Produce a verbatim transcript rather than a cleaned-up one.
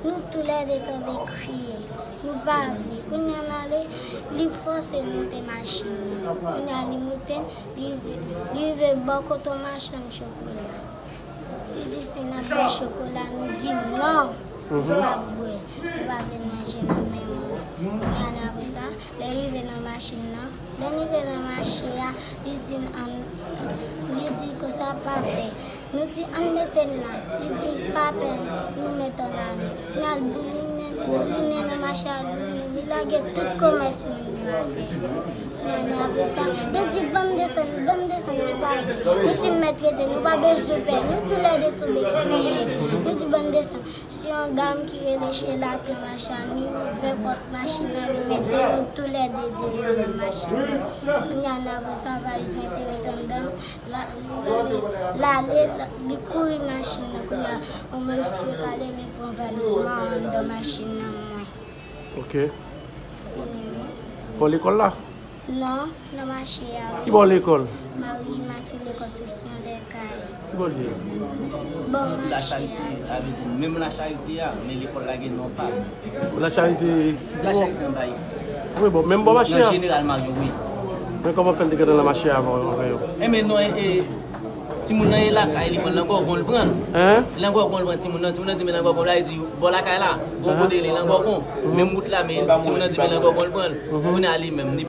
Nou toulède tonbe kriye. Nou pa vle. Kounye a n ale, li fòse n moute machin nan. Kounye a li moute n, li rive, li rive bò kote yon machann chokola. Li di si n ap bwè chokola, nou di non, nou p ap bwè. Nou pa vle manje nan men moun. Kounye a n apre sa, lè l rive nan machin nan, lè n rive nan mache a, li di n ann, li di konsa pa pè. Nou di ann mete n la. Li di pa pè, nou mete n ale. N al boulinen, li boulinen nan mache a, boulinen, li lage tout komès moun yo atè. Kounye a n apre sa, li di ban m desann, ban m desann, li pa vle. Nou di mèt rete, nou pa bezwen pè, nou toulède tonbe kriye. Nou di ban m desann. Se yon dam ki rele Chela k nan machin nan, li ouvè pòt machin nan, li mete nou toulède deyò nan machin nan. Kounye a n apre sa, valiz mwen te ret anndan, la, li ale, l ale, la, li kouri machin nan. Kounye a, yon mesye k ale, li pran valiz mwen anndan machin nan mwen. Ok. Fini mwen. Bò lekòl la? Non, nan mache a, wi. Ki bò lekòl? Marie Immaculée Conception des Cayes. Ki bò l ye? Bò mache a. Menm Lacharite a, men lekòl la gen non pa l. Lacharite? Lacharite anba isi. Wi, bon, menm bò mache a? Nan Jeneral Mario, wi. Men kòman fè l te gentan nan mache a avè yo? Enben non, e, e, timoun nan e lakay li pran l, nan Gògon l pran l. Hein? Nan Gògon l pran timoun nan, timoun nan di men nan Gògon la, li di bò lakay la, bon kote li nan Gògon. Menm wout la, men timoun nan di men nan Gògon l pran l. Kounye a li menm, li